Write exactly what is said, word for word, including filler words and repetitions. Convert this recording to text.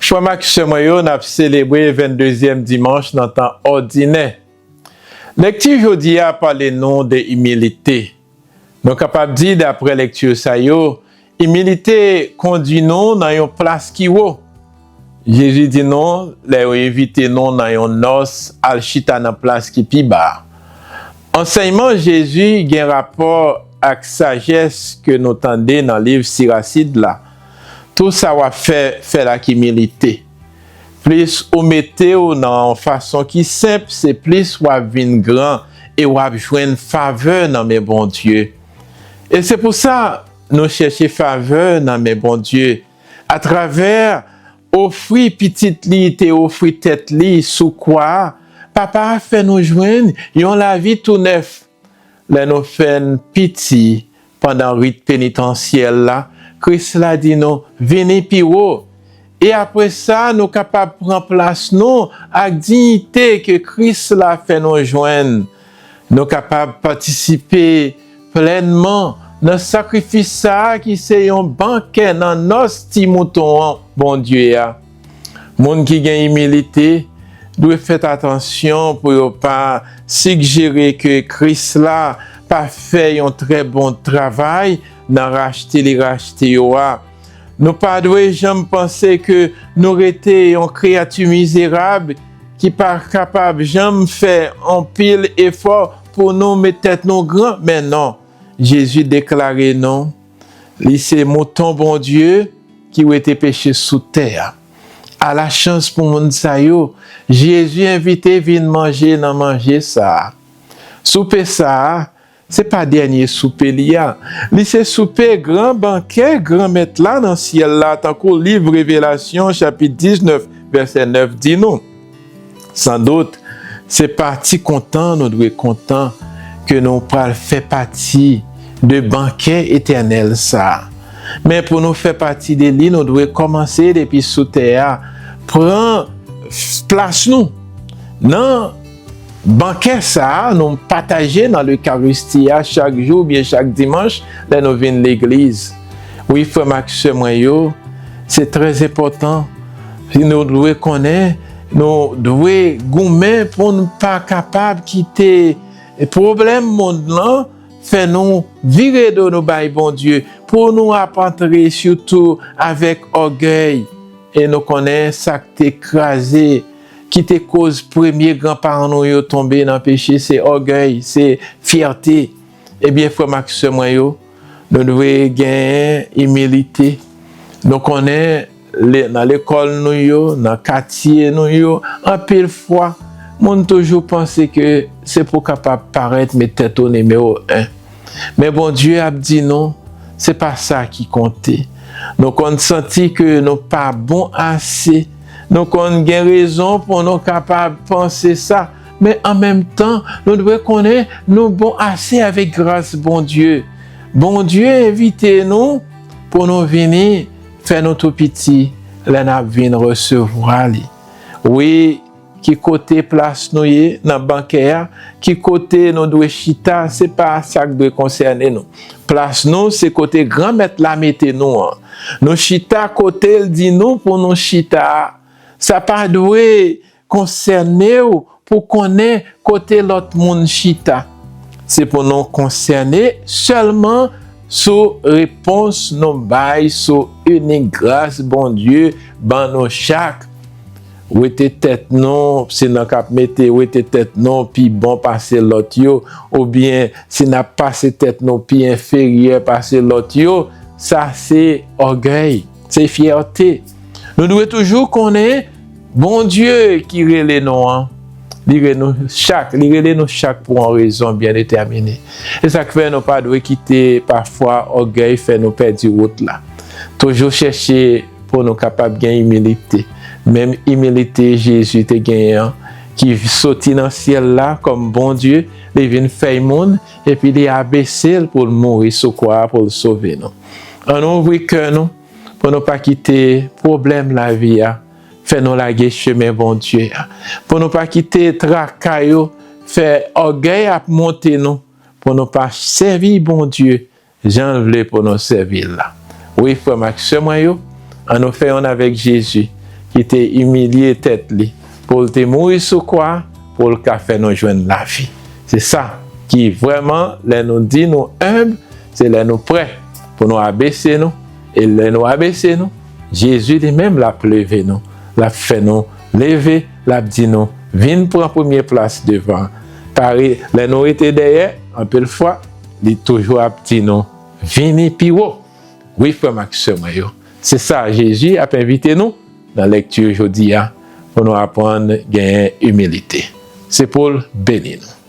Frè m ak sè mwen yo, n ap selebre venndezyèm dimanch nan tan òdinè. Lekti jodi a pale nou de imilite. Nou kapab di, daprè lekti sa yo, imilite kondui nou nan yon plas ki wo. Jezi di nou, lè yo envite nou nan yon nòs, al chita nan plas ki pi ba. Ansèyman Jezi gen rapò ak sajès ke nou tande nan liv Sirasid la. Tou sa w ap fè, fè l ak imilite. Plis ou mete w nan yon fason ki senp, se plis w ap vin gran e w ap jwenn favè nan men Bondye. E se pou sa nou chèche favè nan men Bondye atravè ofri Pitit li te ofri tèt li sou kwa a. Papa a fè nou jwenn yon lavi tou nèf. Lè nou fè n piti pandan rit penitansyèl la, Kris la di nou, "Vini pi wo." E apre sa, nou kapab pran plas nou ak diyite ke Kris la fè nou jwenn. Nou kapab patisipe plènman nan sakrifis sa a ki se yon bankè nan nòs ti mouton an Bondye a. Moun ki gen imilite dwe fè atansyon pou yo pa sigjere ke Kris la pa fè yon trè bon travay nan rachte li rachte yo a. Nou pa dwe janm panse ke nou rete yon kreyati mizerab ki pa kapab janm fè anpil efò pou nou met tèt nou gran. Men non, Jezi deklare nou, li se mouton Bondye ki wete peche sou tè a. Ala chans pou moun sa yo, Jezi envite vin manje nan manje sa a. Soupe sa a, se pa dènye soupe li a. Li se soupe gran bankè Granmèt la nan syèl la, tankou liv Revelasyon chapit diznèf, vèsè nèf di nou. Sandout, se pa ti kontan nou dwe kontan ke nou pral fè pati de bankè etènèl sa a. Men pou nou fè pati de li, nou dwe kòmanse depi sou tè a, pran plas nou nan bankè sa a nou pataje nan Lekaristi a chak jou oubyen chak dimanch lè nou vin legliz. Wi, frè m ak sè mwen yo, se trè enpòtan. Nou dwe konnen, nou dwe goumen pou n pa kapab kite pwoblèm mond lan fè nou vire do nou bay Bondye, pou nou ap antre sitou avèk ògèy. E nou konnen sa k te kraze, ki te koz premye granparan nou yo tonbe nan peche, se ògèy, se fyète. Ebyen, frè m ak sè mwen yo, nou dwe genyen imilite. Nou konnen le-, nan lekòl nou yo, nan katye nou yo, anpil fwa, moun toujou panse ke se pou kapab parèt, met tèt ou nimewo en. Men Bondye ap di nou, se pa sa ki konte. Nou konn santi ke nou pa bon ase. Nou konn gen rezon pou nou kapab panse sa. Men an menm tan, nou dwe konnen nou bon ase avèk gras Bondye. Bondye envite nou pou nou vini fè nou tou piti lè n ap vin resevwa li. Wi, ki kote plas nou ye nan bankè a, ki kote nou dwe chita, se pa sa k dwe konsène nou. Plas nou, se kote Granmèt la mete nou an. Nou chita kote l di nou pou nou chita a. Sa pa dwe konsène w pou konnen kote lòt moun chita. Se pou nou konsène sèlman sou repons nou bay sou inik gras Bondye ban nou chak. Wete tèt nou, si n ap mete wete tèt nou pi bon pase lòt yo, oubyen si n ap pase tèt nou pi enferyè pase lòt yo, sa se ògèy, se fyète. Nou dwe toujou konnen Bondye ki rele nou an, li rele nou chak, li rele nou chak pou yon rezon byen detèmine. E sa k fè nou pa dwe kite pafwa ògèy fè nou pèdi wout la. Toujou chèche pou nou kapab gen imilite. Menm imilite Jezi te genyen an, ki soti nan syèl la kòm Bondye, li vin fèy moun, epi li abese l pou l mouri sou kwa a pou l sove nou. Ann ouvri kè nou, pou nou pa kite pwoblèm lavi a fè nou lage chemen Bondye a. Pou nou pa kite traka yo fè ògèy ap monte nou, pou nou pa sèvi Bondye jan l vle pou nou sèvi l la. Wi, frè m ak sè mwen yo, ann nou fè yonn avèk Jezi, ki te imilye tèt li, pou l te mouri sou kwa, pou l ka fè nou jwenn lavi. Se sa ki vrèman, lè nou di nou enb, se lè nou prè pou nou abese nou, e lè nou abese nou, Jezi li menm l ap leve nou, l ap fè nou leve, l ap di nou, vin pran premye plas devan. Pa re-, lè nou rete dèyè, anpil fwa, li toujou ap di nou, vini pi wo. Wi, frè m ak sè mwen yo, se sa Jezi ap envite nou nan lekti jodi a, pou nou aprann genyen imilite. Se pou l beni nou.